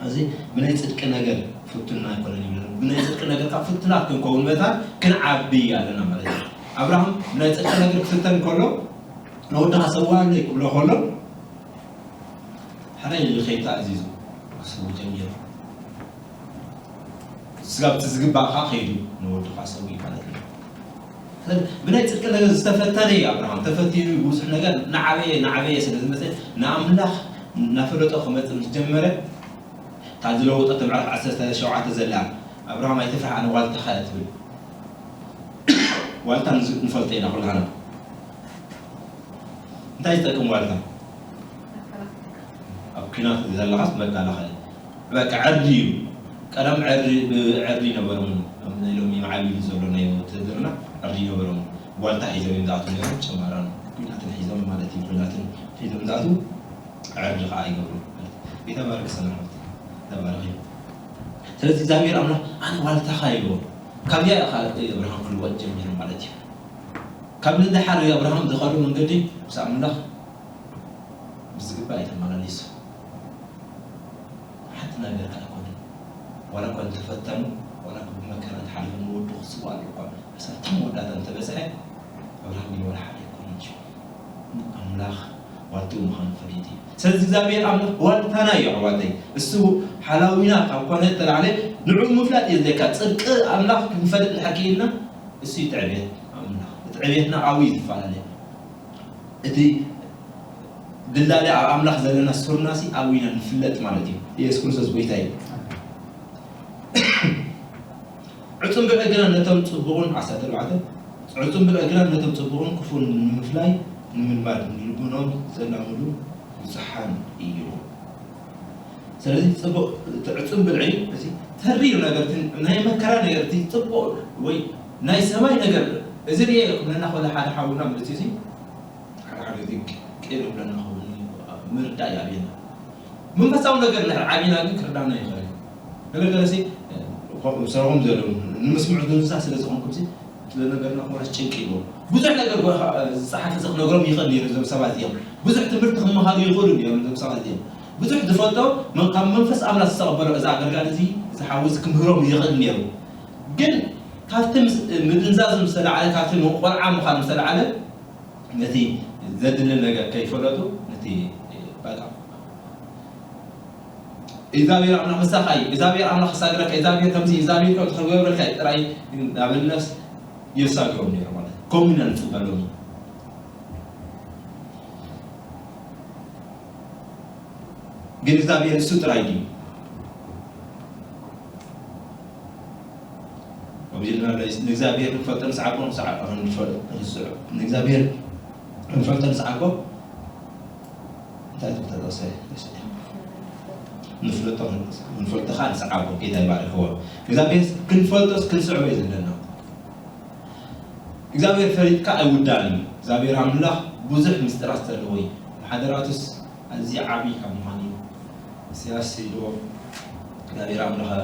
እዚ ብናይ ጽድቂ ነገር ፍቱና ኣይኮነን ይብለና። ብናይ ጽድቂ ነገር ካብ ፍቱናት ክንከውን መታን ክንዓቢ ኣለና ማለት እዩ። ኣብርሃም ብናይ ጽድቂ ነገር ክፍተን ከሎ ንወድኻ ሰውኣለይ ክብሎ ከሎ ሕራይ ኢሉ ከይተኣዚዙ ክስው ጀሚሩ። ስጋብ እቲ ዝግባእ ከዓ ከይዱ ንወዱ ከዓ ሰው ማለት እዩ። ስለዚ ብናይ ጽድቂ ነገር ዝተፈተነ እዩ ኣብርሃም። ተፈቲኑ ብዙሕ ነገር እናዓበየ እናዓበየ ስለ ዝመፀ ንኣምላኽ እናፈለጦ ክመፅእ ምስ ጀመረ እታ ዝለወጠት ምዕራፍ ዓሰርተ ሸውዓተ ዘላ ኣብርሃም ኣይትፍራሕ ኣነ ዋልታኻ እያ ትብል። ዋልታ ንዝ- ንፈልጦ ኢና ኩላህና። እንታይ ዝጠቅም ዋልታ? ኣብ ኲናት ዘለኻስ መከላኸሊ በቃ ዕርዲ እዩ። ቀደም ዕርዲ ብዕርዲ ነበሮም። ከም ናይ ሎሚ መዓቢሉ ዘሎ ናይ ውትድርና ዕርዲ ነበሮም። ጓልታ ሒዞም እዮም ዝኣትዉ ነይሮም። ጨማራን ኲናትን ሒዞም ማለት እዩ። ኲናትን ሒዞም ዝኣትዉ ዕርዲ ከዓ ይገብሩ። ቤተ ባርክ ሰላም። ተባረኺ። ስለዚ እግዚኣብሔር ኣምላኽ ኣነ ዋልታኻ ኢልዎ። ካብዚኣ ኢኻ ኣብርሃም ክልወጥ ጀሚሩ ማለት እዩ። ካብ ንደሓር ኣብርሃም ዝኸዶ መንገዲ ምስ ኣምላኽ ብዝግባእ እዩ ተመላሊሱ። ሓንቲ ነገር ከኣ ኣይኮነን። ዋላ እኳ እንተፈተኑ፣ ዋላ እኳ ብመከራ እንተሓሊፎም ንወዱ ክስውኡ ኣለዉ እኳ፣ ክሳብ እቲ መወዳእታ እንተበጽሐ፣ ኣብርሃም ግን ዋላ ሓደ ኣይኮነን እዩ። ኣምላኽ ዋልትኡ ምዃኑ ፈሊጡ እዩ። ስለዚ እግዚኣብሔር ኣምላኽ ዋልታና እዩ ኣሕዋተይ። እሱ ሓላዊና ካብ ኮነ እተላዕለ ንዕኡ ምፍላጥ የድልየካ። ጽድቂ ኣምላኽ ክንፈልጥ እንድሕር ክኢልና እሱ እዩ እቲ ዕብየት ኣምላኽ። እቲ ዕብየትና ኣብኡ እዩ ዝፈላለ። እቲ ድላለ ኣብ ኣምላኽ ዘለና ሱርናሲ ኣብኡ ኢና ንፍለጥ ማለት እዩ። ኢየሱስ ክርስቶስ ጎይታ እዩ። ዕጹም ብልዒ ግና ነቶም ጽቡቕን ዓሰርተ ኣርባዕተ ዕጹም ብልዒ ግና ነቶም ጽቡቕን ክፉን ንምፍላይ ንምልማድ ንልቦናኦም ዘላምዱ ብጹሓን እዮም። ስለዚ ጽቡቕ እቲ ዕጹም ብልዒ እቲ ተሪር ነገር እቲ ናይ መከራ ነገር እቲ ጽቡቕ ወይ ናይ ሰማይ ነገር እዚ ርየ ክብለና ከሎ ሓደ ሓውና ማለት እዩ። ሓደ ሓደ ግዜ ቅር ይብለና ክኸውን ምርዳእ ይኣብየና። መንፈሳዊ ነገር እንድሕር ዓቢና ግን ክርዳና ይኽእል እዩ። ገለ ገለ ሲ ከምኡ ዝሰርሖም ዘለዉ ንምስምዑ ዝንዛህ ስለ ዝኾንኩም ሲ እቲ ነገርና ኮራስ ጭንቂ ይብሉ። ብዙሕ ነገር ዝፀሓፈ ክነግሮም ይኽእል ነይሩ እዞም ሰባት እዮም። ብዙሕ ትምህርቲ ክመሃሩ ይኽእሉ ነይሮም እዞም ሰባት እዮም። ብዙሕ ዝፈልጦ ካብ መንፈስ ኣምላኽ ዝተቐበሎ እዚ ኣገልጋሊ እዚ ዝሓወዚ ክምህሮም ይኽእል ነይሩ። ግን ካብቲ ምድንዛዝ ምስ ተላዕለ ካብቲ ቆልዓ ምዃን ምስ ተላዕለ ነቲ ዘድሊ ነገር ከይፈለጡ ነቲ በቃ እግዚኣብሔር ኣምላኽ ምሳኻ እዩ፣ እግዚኣብሔር ኣምላኽ ክሳግረካ፣ እግዚኣብሔር ከምዚ እግዚኣብሔር ከም ዝገብረልካ እዩ ጥራይ እናበልናስ የሳግሮም ነይሩ ማለት እዩ። ከምኡ ኢና ንፅበሎም። ግን እግዚኣብሔር እሱ ጥራይ ድዩ? ንእግዚኣብሔር ንፈልጦ ንስዓቦ ንስዓቦ ንፈልጦ ንስዑ ንእግዚኣብሔር ንፈልጦ ንስዓቦ እንታይ ተጠቀሰ ንፍለጦ ንፈልጦ ከዓ ንስዓቦ ጌታ ይባርክዎ እግዚኣብሔር ክንፈልጦስ ክንስዕቦ እዩ ዘለና። እግዚኣብሔር ፈሊጥካ ኣይውዳእን እዩ። እግዚኣብሔር ኣምላኽ ብዙሕ ምስጢራት ዘለዎ እዩ። ሓደራቱስ ኣዝዩ ዓብዪ ካብ ምዃኑ እዩ። ኢሳያስ ኢልዎ እግዚኣብሔር ኣምላኽ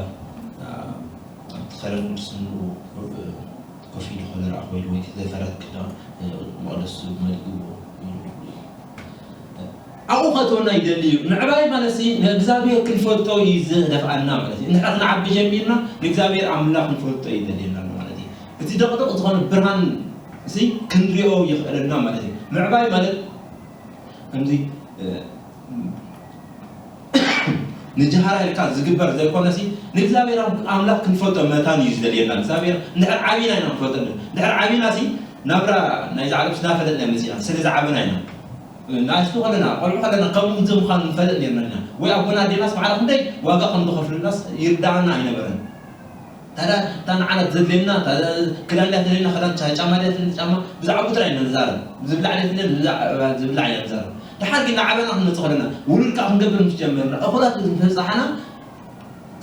ኣብቲ ኸረን ቅዱስ ኮፍ ኢሉ ከሎ ረኣኹ ኢሉ ወይ ዘፈረት ክዳ መቕደሱ መሊእዎ ኢሉ ኣብኡ ከእትወና ይደሊ እዩ። ምዕባይ ማለት ሲ ንእግዚኣብሔር ክንፈልጦ እዩ ዝደፍኣና ማለት እዩ። እንድሕር ክንዓቢ ጀሚርና ንእግዚኣብሔር ኣምላኽ ክንፈልጦ እዩ ዘድልየና ኣሎ ማለት እዩ። እቲ ደቕደቕ ዝኾነ ብርሃን ሲ ክንሪኦ ይኽእለና ማለት እዩ። ምዕባይ ማለት ከምዚ ንጃህራ ኢልካ ዝግበር ዘይኮነሲ ንእግዚኣብሔር ኣምላኽ ክንፈልጦ መታን እዩ ዝደልየና። እግዚኣብሔር እንድሕር ዓቢና ኢና ክንፈልጦ ንድሕር ዓቢናሲ ናብራ ናይዚ ዓለምሲ ናፈለጥና መፂና ስለ ዝዓበና ኢና። ንኣሽቱ ከለና ቆልዑ ከለና ከምኡ ምዃኑ ንፈልጥ ነርና ኢና። ወይ ኣቦና ኣዴናስ ማዕረ ክንደይ ዋጋ ከም ዝኸፍሉናስ ይርዳኣና ኣይነበረን። ታዲያ እታ ንዓና ዘድልየና ክዳን ድያ ተደልና ክዳን ጫማ ድያ ተደልና ጫማ ብዛዕባኡ ጥራይ ኢና ንዛረብ። ዝብላዕ ድያ ተደልና ዝብላዕ ኢና ንዛረብ። ድሓር ግን ንዓበና ክንመፅእ ከለና ውሉድ ከዓ ክንገብር ምስ ጀመርና እኹላት ምስ በፃሕና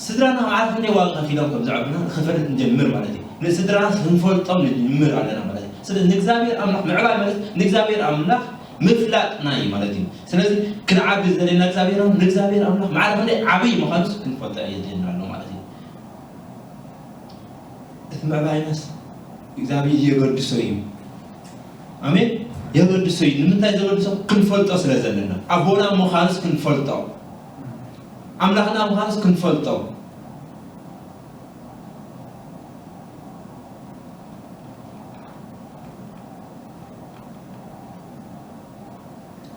ስድራና መዓርፊ እንደ ዋጋ ከፊሎም ከም ዘዕብና ክፈልጥ ንጀምር ማለት እዩ። ንስድራና ክንፈልጦም ንጅምር ኣለና ማለት እዩ። ስለዚ ንእግዚኣብሔር ኣምላኽ ምዕባይ ማለት ንእግዚኣብሔር ኣምላኽ ምፍላጥና እዩ ማለት እዩ። ስለዚ ክንዓቢ ዝደለና እግዚኣብሔር ንእግዚኣብሔር ኣምላኽ መዓርፊ እንደ ዓብይ ምዃኑስ ክንፈልጦ የድልየና ኣሎ ማለት እዩ። እቲ ምዕባይናስ እግዚኣብሔር የገድሶ እዩ። ኣሜን። የገድሶ እዩ። ንምንታይ ዘገድሶ? ክንፈልጦ ስለ ዘለና ኣቦና ምዃኑስ ክንፈልጦ ኣምላኽና ምዃኑስ ክንፈልጦ።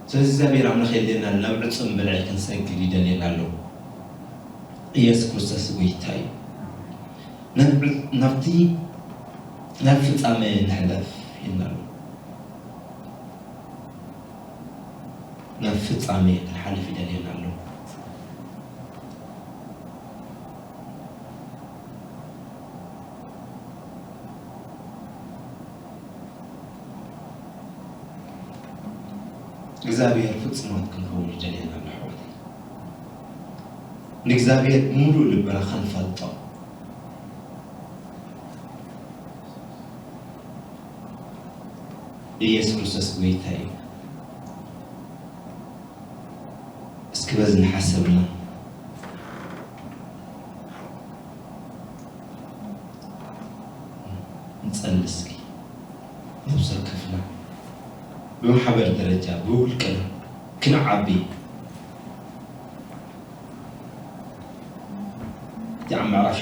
ስለዚ እግዚኣብሔር ኣምላኽ የድልየና ኣሎ። ናብ ዕጹም ብልዒ ክንሰግድ ይደልየና ኣሎ። ኢየሱስ ክርስቶስ ጎይታ እዩ። ናብ ዕጽ- ናብቲ ናብ ፍጻሜ ንሕለፍ ኢልና ኣሎ። ናብ ፍጻሜ ክንሓልፍ ይደልየና ኣሎ። እግዚኣብሔር ፍጹማት ክንከውን ይደልየና ኣሎ ኣሕዋተይ። ንእግዚኣብሔር ብምሉእ ልብና ክንፈልጦ ኢየሱስ ክርስቶስ ጎይታ እዩ። እስኪ በዚ እናሓሰብና ንጸሊ እስኪ። ነብሲ ወከፍና ብማሕበር ደረጃ ብውልቅና ክንዓቢ እቲ ኣመራሽ